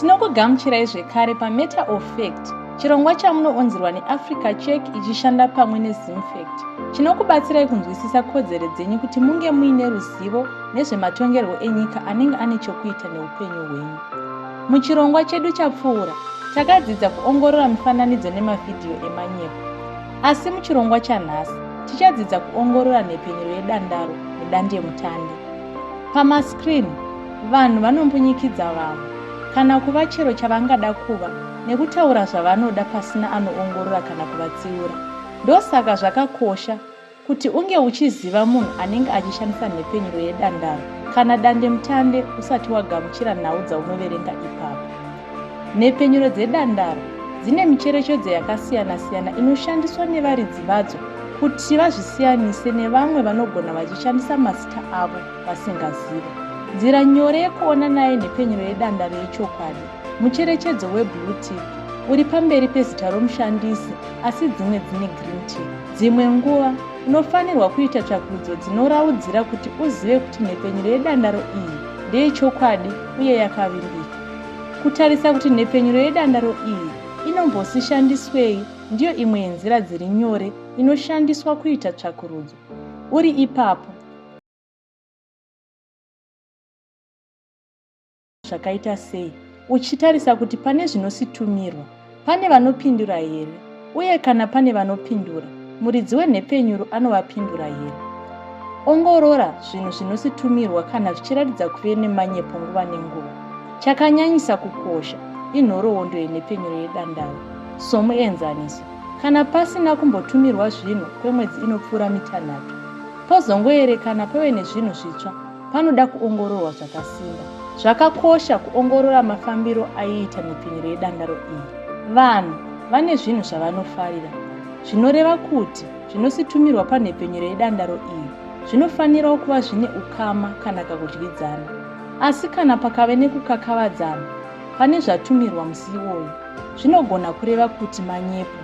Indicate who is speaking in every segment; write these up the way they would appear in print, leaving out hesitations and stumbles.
Speaker 1: Tinokugamuchirai zvekare paMatter of Fact, chirongwa chamunounzirwa neAfrica Check ichishanda pamwe neZimfact, chinokubatsirai kunzwisisa kodzero dzenyu kuti munge muine ruzivo nezvematongerwo enyika anenge ane chokuita neupenyu hwenyu. Muchirongwa chedu chapfuura, takadzidza kuongorora mifananidzo nemavhidhiyo emanyepo. Asi muchirongwa chanhasi, tichadzidza kuongorora nhepfenyuro yedandaro nedandemutande. Pamascreen, vanhu vanombunyikidza vamwe, kana kuva chero chavangada kuva nekutaura zvavanoda pasina anoongorora kana kuvatsiura. Ndosaka zvakakosha kuti unge uchiziva munhu anenge achishandisa nhepfenyuro yedandaro kana dandemutande usati wagamuchira nhau dzaunoverenga ipapo. Nhepfenyuro dzedandaro dzine micherechedzo yakasiyana-siyana inoshandiswa nevaridzi vadzo kuti vazvisiyanise nevamwe vanogona vachishandisa mazita avo vasingazive. Nzira nyore yekuona nayo nhepfenyuro yedandaro yechokwadi mucherechedzo weblue tick uri pamberi pezita romushandisi asi dzimwe dzine green tick. Dzimwe nguva unofanirwa kuita tsvakurudzo dzinoraudzira kuti uzive kuti nhepfenyuro yedandaro iyi ndeyechokwadi uye yakavimbika. Kutarisa kuti nhepfenyuro yedandaro iyi inombosishandiswei ndiyo imwe yenzira dziri nyore inoshandiswa kuita tsvakurudzo. Uri ipapo, zvakaita sei, uchitarisa kuti pane zvinositumirwa, pane vanopindura here, uye kana pane vanopindura, muridzi wenhepfenyuro anovapindura here. Ongorora zvinhu zvinositumirwa kana zvichiratidza kuve nemanyepo nguva nenguva. Chakanyanyisa kukosha inhoroondo yenhepfenyuro yedandaro. Somuenzaniso, kana pasina kumbotumirwa zvinhu kwemwedzi inopfuura mitanhatu, pozongoerekana pave nezvinhu zvitsva, panoda kuongororwa zvakasimba. Zvakakosha kuongorora mafambiro aiita nhepfenyuro yedandaro iyi. Vanhu vane zvinhu zvavanofarira, zvinoreva kuti zvinositumirwa panhepfenyuro yedandaro iyi zvinofanirawo kuva zvine ukama kana kakudyidzana. Asi kana pakave nekukakavadzana pane zvatumirwa musi iwoyo, zvinogona kureva kuti manyepo.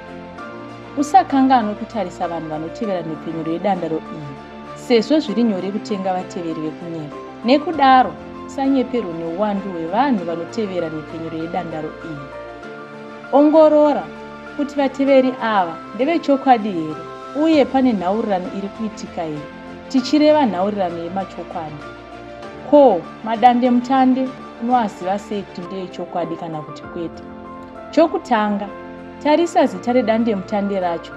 Speaker 1: Usakanganwe kutarisa vanhu vanotevera nhepfenyuro yedandaro iyi sezvo zviri nyore kutenga vateveri vekunyepa. Nekudaro, usanyeperwe neuwandu hwevanhu vanotevera nhepfenyuro yedandaro iyi. Ongorora kuti vateveri ava ndevechokwadi here uye pane nhaurirano iri kuitika here, tichireva nhaurirano yemachokwadi. Ko madandemutande unoaziva sei kuti ndeechokwadi kana kuti kwete? Chokutanga, tarisa zita redandemutande racho.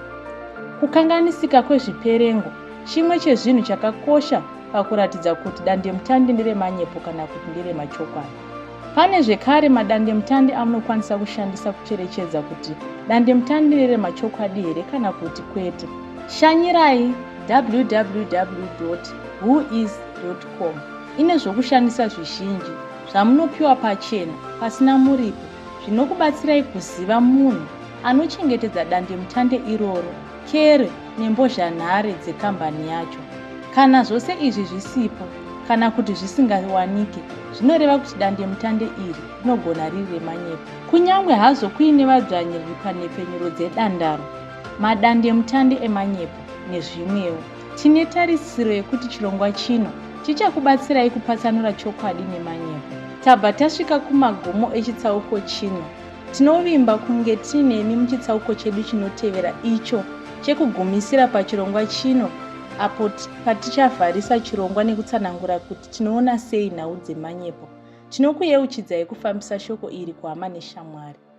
Speaker 1: Kukanganisika kwezviperengo chimwe chezvinhu chakakosha pakuratidza kuti dandemutande nderemanyepo kana kuti nderemachokwadi. Pane zvekare madandemutande amunokwanisa kushandisa kucherechedza kuti dandemutande nderemachokwadi here kana kuti kwete. Shanyirai www.whois.com ine zvokushandisa zvizhinji zvamunopiwa pachena pasina muripo zvinokubatsirai kuziva munhu anochengetedza dandemutande iroro, kere nembozhanhare dzekambani yacho. Kana zvose izvi zvisipo kana kuti zvisingawanike, zvinoreva kuti dandemutande iri rinogona riri remanyepo. Kunyangwe hazvo kuine vadzvanyiriri panhepfenyuro dzedandaro, madandemutande emanyepo nezvimwewo, tine tarisiro yekuti chirongwa chino chichakubatsirai kupatsanura chokwadi nemanyepo. Tabva tasvika kumagumo echitsauko chino. Tinovimba kunge tiinemi muchitsauko chedu chinotevera icho chekugumisira pachirongwa chino apo patichavharisa chirongwa nekutsanangura kuti tinoona sei nhau dzemanyepo. Tinokuyeuchidzai kufambisa shoko iri kuhama neshamwari.